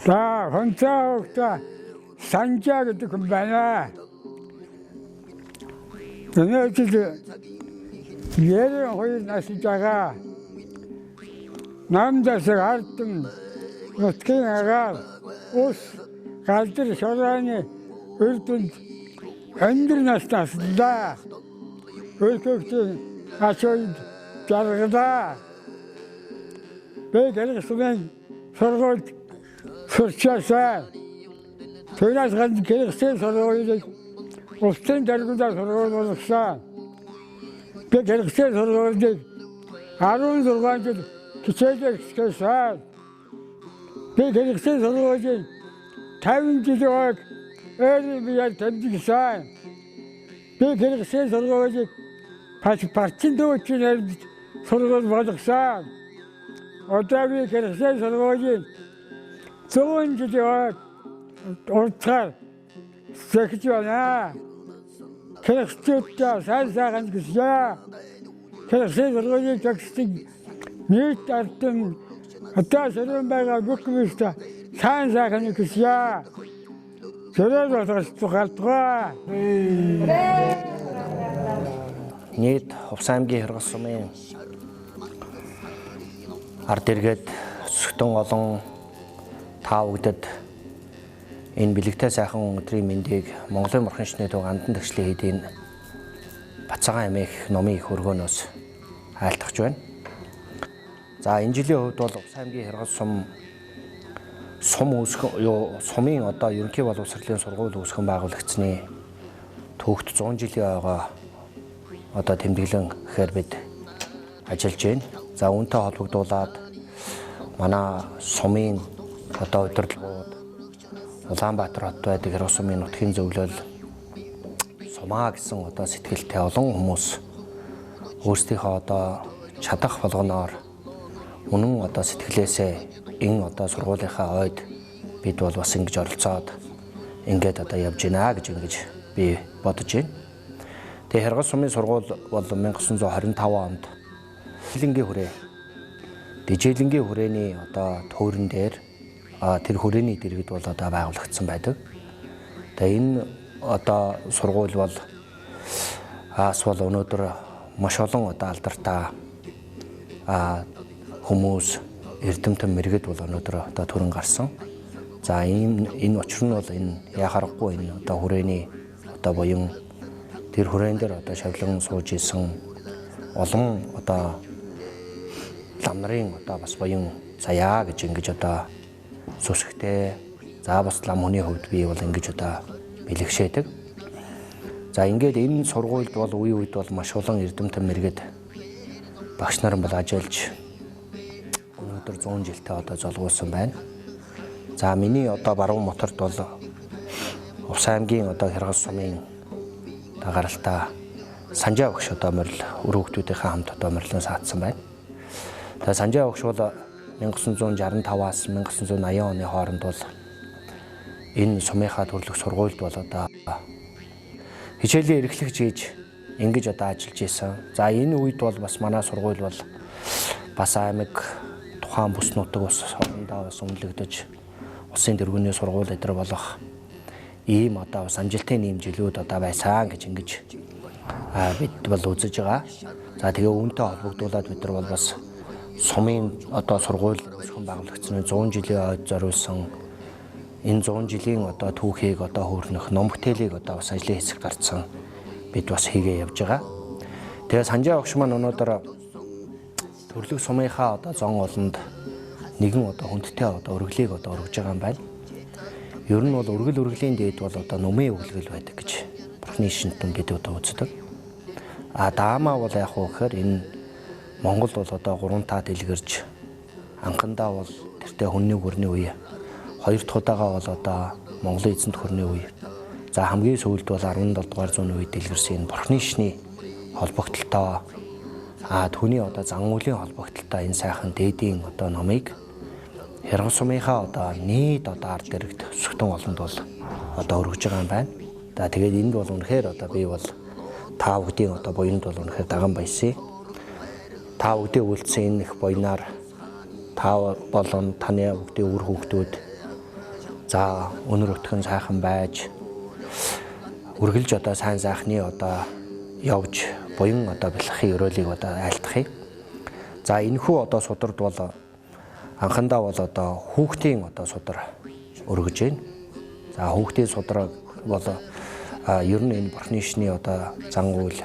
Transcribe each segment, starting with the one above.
За, хонцоо хогтой Санжаа гэдэг хүн байна. Өнөөдөр 92 насж байгаа. Намдасаг ардын нутгийн агаар ус галдар шорооны үрдэнд өндөр наснаас лаа. Өрхөгчийн ачууд жаргалаа. Би гэрэлсмэн сургуульд сурчаасаа. Түүнээс гадна гэрэлсэн сургуулийг улсын даргуудаар сургууль болгосон. Би гэрэлсэн сургуулийг 16 жил хичээлээ хэсгээсэн. Би гэрэлсэн сургуулийн 50 жилийн ойг өөрийн биеэр тэмдэглэсэн. Би гэрэлсэн сургуулийг парчин дүүчийн амьд сургууль болгосон. Одоо би гэрэлсэн сургуулийн 100 жилийн ойг урдгаар зэгж байна. Хэрэгцээтэй сайн сайхан гэсээ. Хэрэгцээ сургуулийн төгсдөг нийт ардын одоо сэрүүн байгаа бүх хүмүүстээ сайн сайхан гэсээ. Зэрэг болгож тухайлтгай. Нийт Увс аймгийн Хэргэл сумын ард иргэд сүхтэн олон та бүгдэд энэ бэлэгтэй сайхан өдрийн мэндийг Монголын бурхан шүтний төв андан тэгшлийн хэдийн Бацаагаан аймаг номын их өргөөнөөс айлтгаж байна. За энэ жилийн хувьд бол Увс аймгийн Хэргэл сум сум үүсгэн юу сумын одоо ерөнхий боловсролын сургууль үүсгэн байгуулагдсны түүхт 100 жилийн ойгоо одоо тэмдэглэн гэхээр бид ажиллаж байна. За үүнтэй холбогдуулаад манай сумын одоо удирдлагууд Улаанбаатар хот байдаг Хэрэг сумын нутгийн зөвлөл сумаа гэсэн одоо сэтгэлтэй олон хүмүүс өөрсдийнхөө одоо чадах болгоноор үнэн одоо сэтгэлээсээ энэ одоо сургуулийнхаа ойд бид бол бас ингэж оролцоод ингээд одоо явж байна гэж ингэж би бодож байна. Тэгээ Хэргэл сумын сургууль бол 1925 онд Дижээлэнгийн хүрээ. Дижээлэнгийн хүрээний одоо туурин дээр тэр хүрээний дэргэд бол одоо байгуулагдсан байдаг. Тэгээ энэ одоо сургууль бол аас бол өнөөдөр маш олон одоо алдартай хүмүүс эрдэмтэн мэргэд бол өнөөдөр одоо төрөн гарсан. За ийм энэ учир нь бол энэ яхаарахгүй энэ одоо хүрээний одоо буян тэр хүрээн дээр одоо шавлан сууж исэн олон одоо лам нарын одоо бас буян заяа гэж ингэж одоо сүсгтэй. За бас лам хүний хувьд би бол ингэж одоо бэлэгшээдэг. За ингээд энэ сургуульд бол үе үед бол маш олон эрдэмтэн мэргэд багш нар бол ажиллаж өнөөдөр 100 жилтэй одоо золгуулсан байна. За миний одоо баруун моторт бол Увс аймгийн одоо Хэргэл сумын дагаралтаа Санжаа өгш одоо морил өрөөгдүүдийнхээ хамт одоо морилон саатсан байна. Тэгээ Санжаа өгш бол 1965-аас 1980 оны хооронд бол энэ сумынхаа төрлөх сургуульд бол одоо хичээлийн эрхлэгч хийж ингэж одоо ажиллаж исэн. За энэ үед бол бас манай сургууль бол бас аймаг тухайн бүс нутаг ус орондоо бас үнэлэгдэж улсын дэргэний сургууль эдэр болох ийм одоо бас амжилтын ийм жилүүд одоо байсан гэж ингэж бид бол үзэж байгаа. За тэгээ үүнтэй холбогдуулаад бид нар бол бас сумын одоо сургууль үүсгэн байгуулагдсан 100 жилийн ойд зориулсан энэ 100 жилийн одоо түүхийг одоо хөөрнөх ном бүтээлийг одоо бас ажлын хэсэг гарцсан бид бас хийгээ явж байгаа. Тэгээ Санжаа огш маань өнөөдөр төрлөг сумынхаа одоо зон олонд нэгэн одоо хүндтэй одоо өргөлийг одоо өргөж байгаа юм байна. Ер нь бол өргөл өргөлийн дээд бол одоо нүмийн өглөгөл байдаг гэж Бурхны шинтэн бид одоо үздэг. А даамаа бол яг уу гэхээр энэ Монгол бол одоо гурван таа дэлгэрж анхандаа бол тэртээ хүнний гүрний үе, хоёр дахь удаага бол одоо Монголын эзэнт хөрний үе. За хамгийн сүүлд бол 17 дугаар зууны үед дэлгэрсэн энэ Бурхны шний холбогдлолтой түүний одоо зан үлийн холбогдлолтой энэ сайхан дээдийн одоо номыг Хэргэл сумынхаа одоо нийт одоо ард иргэд сүхтэн олонд бол одоо өргөж байгаа юм байна. За тэгээд энд бол үнэхээр одоо би бол та бүгдийн одоо буянд бол үнэхээр даган баясъя. Та бүгдийн үйлдсэн энэ их буянаар та болон таны бүгдийн үр хүүхдүүд За өнөр өтгөн сайхан байж үргэлж одоо сайн сайхны одоо явж буян одоо бэлхэхийн өрөөлийг одоо айлтгах юм. За энэхүү одоо судард бол анхандаа бол одоо хүүхдийн одоо судар өргөж байна. За хүүхдийн судраг бол ер нь энэ бурхны шний одоо зан үйл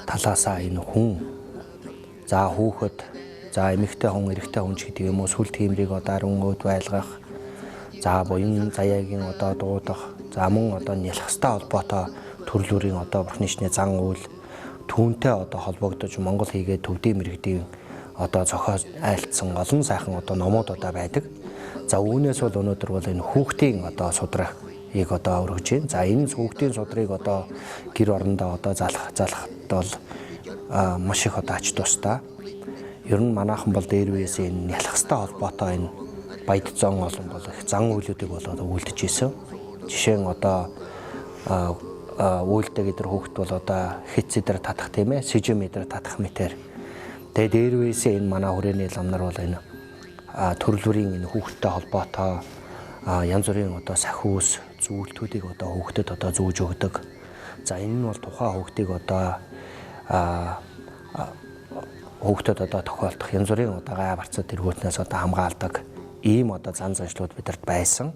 талаасаа энэ хүн за хүүхэд за эмэгтэй хүн эрэгтэй хүн ч гэдэг юм уу сүл тиймрийг одоо 10 өөд байлгах за буян заяагийн одоо дуудах за мөн одоо нялхастай холбоотой төрлөрийн одоо бурхны шний зан үйл түүнтэй одоо холбогдож Монгол хийгээд төвдийн мэрэгдийн одоо зохиос айлтсан олон сайхан одоо номууд одоо байдаг. За үүнээс бол өнөөдөр бол энэ хүүхдийн одоо судрыг одоо өргөж байна. За энэ хүүхдийн судрыг одоо гэр орондоо одоо залхад бол маш их одоо ач тустай. Ер нь манайхан бол дээр үеэс энэ нялхастай холбоотой энэ баяд зон олон бол их зан үйлүүдийг бол одоо үйлдэж исэн. Жишээ нь одоо үйлдэг эдэр хүүхд бол одоо хит зэдэр татах тийм сижим эдэр татах мэтэр. Тэгээ дээр үеэс энэ манай хүрээний лам нар бол энэ төрөл бүрийн энэ хүүхдтэй холбоотой янз бүрийн одоо сахиус зүйлтүүдийг одоо хүүхдэд одоо зүүж өгдөг. За энэ нь бол тухайн хүүхдийг одоо хүүхдэд одоо тохиолдох янз бүрийн одоо гай барцад тэргүүтнээс одоо хамгаалдаг ийм одоо зан заншлууд бидэрт байсан.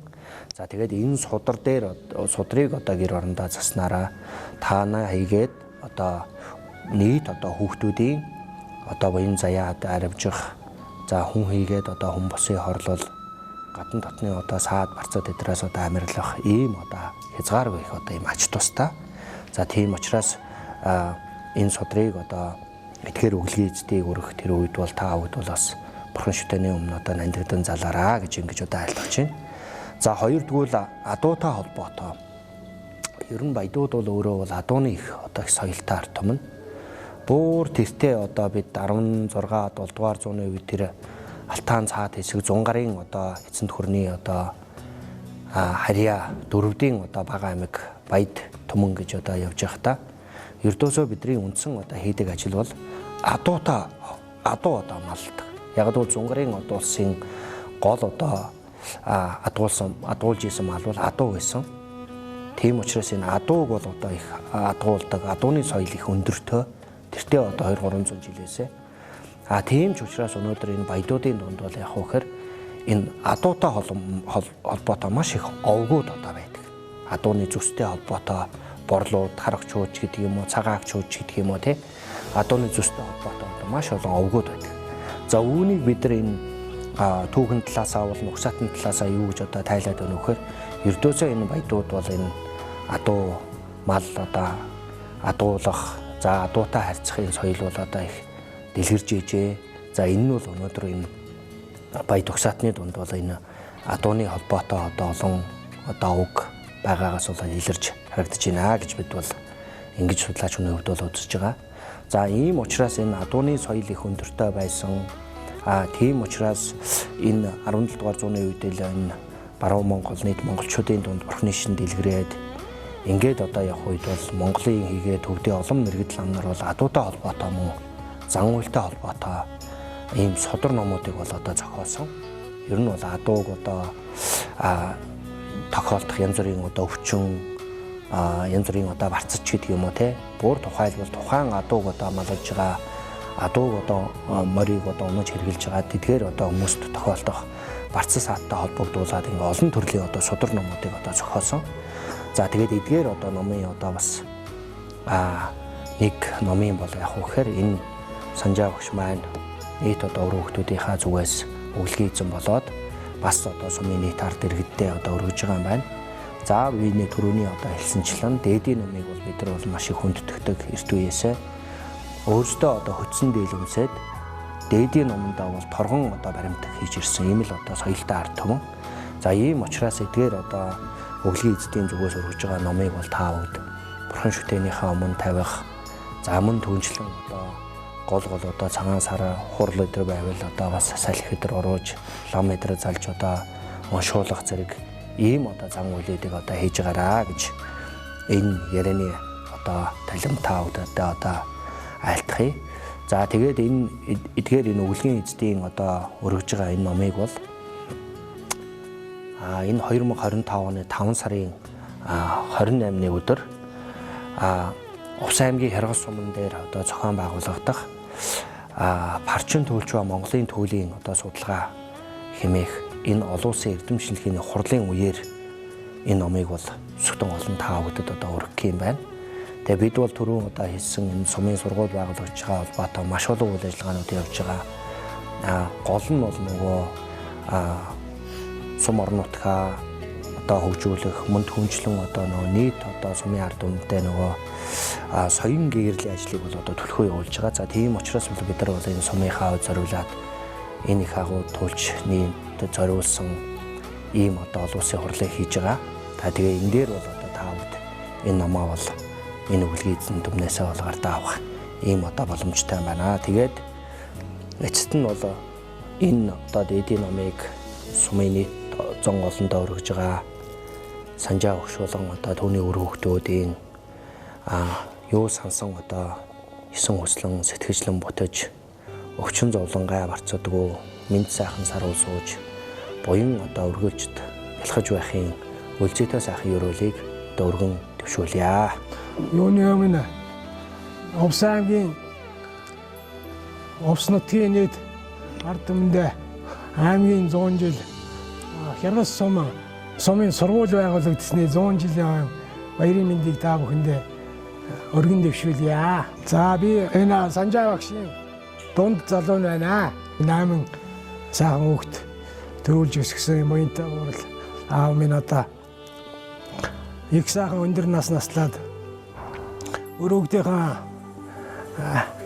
За тэгээд энэ судар дээр судрыг одоо гэр орондоо заснараа таанаа хийгээд одоо нийт одоо хүүхдүүдийн одоо буян заяа аривжих за хүн хийгээд одоо хүн босын хорлол гадна дотны одоо саад барцад эдрээс одоо амирлах ийм одоо хязгааргүй их одоо ийм ач тустай. За тийм учраас энэ судрыг одоо эдгээр өглөгийн эздийг өргөх тэр үед бол та бүгд бол бас бурхан шүтэний өмнө одоо нандигдан залаараа гэж ингэж одоо айлтгаж байна. За хоёрдугаар адуутай холбоотой. Ер нь баядууд бол өөрөө бол адууны их одоо их соёлтой ард түмэн. Буур тэртээ одоо бид 16 7 дугаар зууны үед тэр Алтан цаад хэсэг зунгарын одоо эцэнд хөрний одоо харьяа дөрвдийн одоо бага аймаг баяд түмэн гэж одоо явж байхдаа ердөөсөө бидний үндсэн одоо хийдэг ажил бол адуутай адуу одоо малдаг. Яг л зунгарын одоо улсын гол одоо адуулж исэн мал бол адуу байсан. Тийм учраас энэ адууг бол одоо их адгуулдаг. Адууны соёл их өндөртөө. Тэртээ одоо 2-300 жилээсээ. А тийм ч учраас өнөөдөр энэ баядуудын дунд бол яг хөөхөр энэ адуутай холбоотой маш их овгууд одоо байдаг. Адууны зүстэй холбоотой борлууд, харагчууд гэдэг юм уу, цагаагчууд гэдэг юм уу тий. Адууны зүстэй холбоотой одоо маш олон овгууд байдаг. За үүнийг бид нар энэ түүхэн талаасаа бол нугсаатын талаасаа юу гэж одоо тайлаад байна вэхээр ердөөсөө энэ баядууд бол энэ адуу мал одоо адуулах, за адуутай харьцахын соёл бол одоо их дэлгэрж ижээ. За энэ нь бол өнөөдөр энэ баяд угсаатны дунд бол энэ адууны холбоотой одоо олон одоо уг байгаагаас бол илэрч харагдаж байна гэж бид бол ингэж судлаач хүний хувьд бол үзэж байгаа. За ийм учраас энэ адууны соёл их өндөртэй байсан. Тийм учраас энэ 17 дугаар зууны үед л энэ баруун Монгол нийт монголчуудын дунд бурхны шин дэлгэрээд ингээд одоо явах үед бол Монголын хийгээ төвдийн олон мэргэдэл ам нар бол адуутай холбоотой мөн зан үйлтэй холбоотой ийм судар номуудыг бол одоо зохиосон. Ер нь бол адууг одоо тохиолдох янз бүрийн одоо өвчин янз бүрийн одоо барцч гэдэг юм уу те. Бүр тухайлбал тухайн адууг одоо малж байгаа адууг одоо морийг одоо унаж хэрглэж байгаа тэдгээр одоо хүмүүст тохиолдох барцсан саадтай холбогдуулаад ингээ олон төрлийн одоо судар номуудыг одоо зохиосон. За тэгээд эдгээр одоо номын одоо бас нэг номын бол яг үхээр энэ Санжаа багш маань нийт одоо өр хүүхдүүдийнхаа зүгээс өглөгийн эзэн болоод бас одоо сумын нийт ард иргэдтэй одоо өргөж байгаа юм байна. За биений төрөний одоо хэлсэнчлэн дээдийн номыг бол бид нар бол маш их хүндэтгдэг эрт үеэсээ өөрсдөө одоо хөтсөн дийлэмсэд дээдийн номондоо бол торгон одоо баримт хийж ирсэн ийм л одоо соёлтой ард түмэн. За ийм учраас эдгээр одоо өглөгийн эздийн зүгээс өргөж байгаа номыг бол та бүгд бурхан шүтээнийхээ өмнө тавих. За мөн түнчлэн одоо гол гол одоо цагаан сар хурл өдр байвал одоо бас салхи өдр оруулж лам өдр залж одоо уншуулах зэрэг ийм одоо зан үйлүүдийг одоо хийж байгаараа гэж энэ ярианы одоо талим та бүгдэд одоо айлтгая. За тэгээд энэ эдгээр энэ өглөгийн эздийн одоо өргөж байгаа энэ номыг бол Энэ 2025 оны 5 сарын 28-ны өдөр Увс аймгийн Хяргал суман дээр одоо зохион байгуулагдах Парчин төлч ба Монголын төлөлийн одоо судалгаа хэмээх энэ олон улсын эрдэм шинжилгээний хурлын үеэр энэ номыг бол өсгөтөн олон та бүхэнд одоо өргөх юм байна. Тэгээ бид бол түрүүн одоо хийсэн энэ сумын сургууль байгуулагдж байгаа холбоотой маш олон үйл ажиллагаанууд явж байгаа. Гол нь бол нөгөө сум орон нутгаа одоо хөгжүүлэх, мөн түнчлэн одоо нөгөө нийт одоо сумын ард түмэнтэй нөгөө соён гэрлийн ажлыг бол одоо төлхөө явуулж байгаа. За тийм учраас бол бид нар бол энэ сумынхаа зориулаад энэ их агуу тулчны зориулсан ийм одоо олон улсын хурлыг хийж байгаа. Та тэгээ энэ дээр бол одоо та бүд энэ номоо бол энэ өвлгийн эзэн түмнээсээ бол гардаа авах ийм одоо боломжтой байна. Тэгээд эцэст нь бол энэ одоо дээдийн номыг сумын нийт зон олондоо өргөж байгаа Санжаа өгш болон одоо түүний үр хөвгтүүдийн юу сансан одоо есөн хүслэн сэтгэжлэн бүтэж өвчин зовлон гай барцдаггүй мэд сайхан саруул сууж буян одоо өргөлжд ялхаж байхын өлзийтэй сайхан ёроолыг одоо өргөн төвшүүлье. Юуны өмнө Увс аймгийн Увс нутгийн нийт ард түмэндээ аймгийн 100 жил Хяргал сумын сургууль байгуулагдсны 100 жилийн баярын мэндийг та бүхэндээ өргөн дэвшүүлье. За би энэ Санжаа багшийн дунд залуу нь байна. 8 сайхан хүүхэд төрүүлж өсгсөн буянтай уурал аав минь одоо их сайхан өндөр нас наслаад өрөөгдийнхаа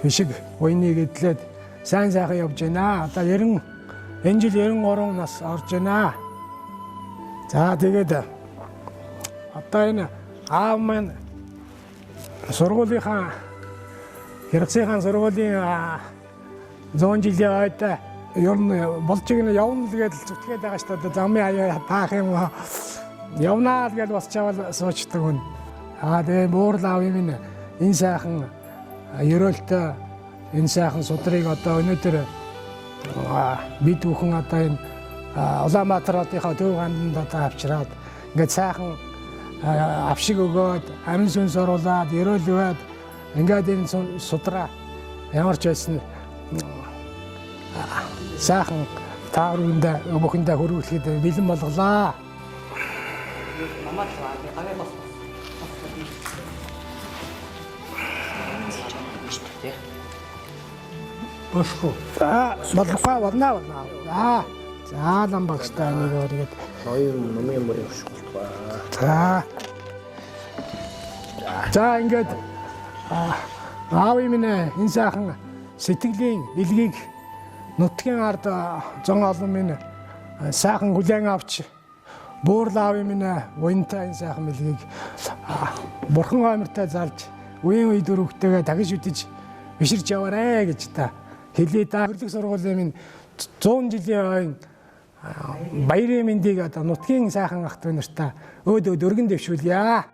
бишиг буйныг эдлээд сайн сайхан явж байна. Одоо 90 энэ жил 93 нас орж байна. За тэгээд одоо энэ аав маань сургуулийнхаа Хяргасынхаа сургуулийн 100 жилийн ойд ер нь болж игнэ явна л гэж зүтгээд байгаа шүү дээ. Замын аяа таах юм явнаа л гэж босчаавал суучдаг хүн. Аа тэгээ муурал аав юм энэ сайхан ерөөлтөө энэ сайхан судрыг одоо өнөөдөр бид бүхэн одоо энэ Улаанбаатар хотынхаа төв ганданд одоо авчираад ингээд сайхан авшиг өгөөд амин сүнс оруулаад ерөөл өгөөд ингээд энэ судраа ямар ч байсан сайхан та бүхэндээ хөрвүүлэхэд бэлэн болголоо. Босхо. За болохгүй болно болно. За лам багштай нэг өөргээд ноён номын мөрийн хөшиг болтугай. За. За ингээд аав минь энэ сайхан сэтгэлийн бэлгийг нутгийн ард зон олон минь сайхан хүлээн авч буурал аав минь уянтай энэ сайхан бэлгийг бурхан амартай залж үеийн үед өрөвтэйгээ тагж үдэж биширч яваарэ гэж та хэлье да. Хөрлөг сургуулийн минь 100 жилийн ойн баярын мэндийг одоо нутгийн сайхан ах дүү нартай өөд өргөн дэвшүүлье.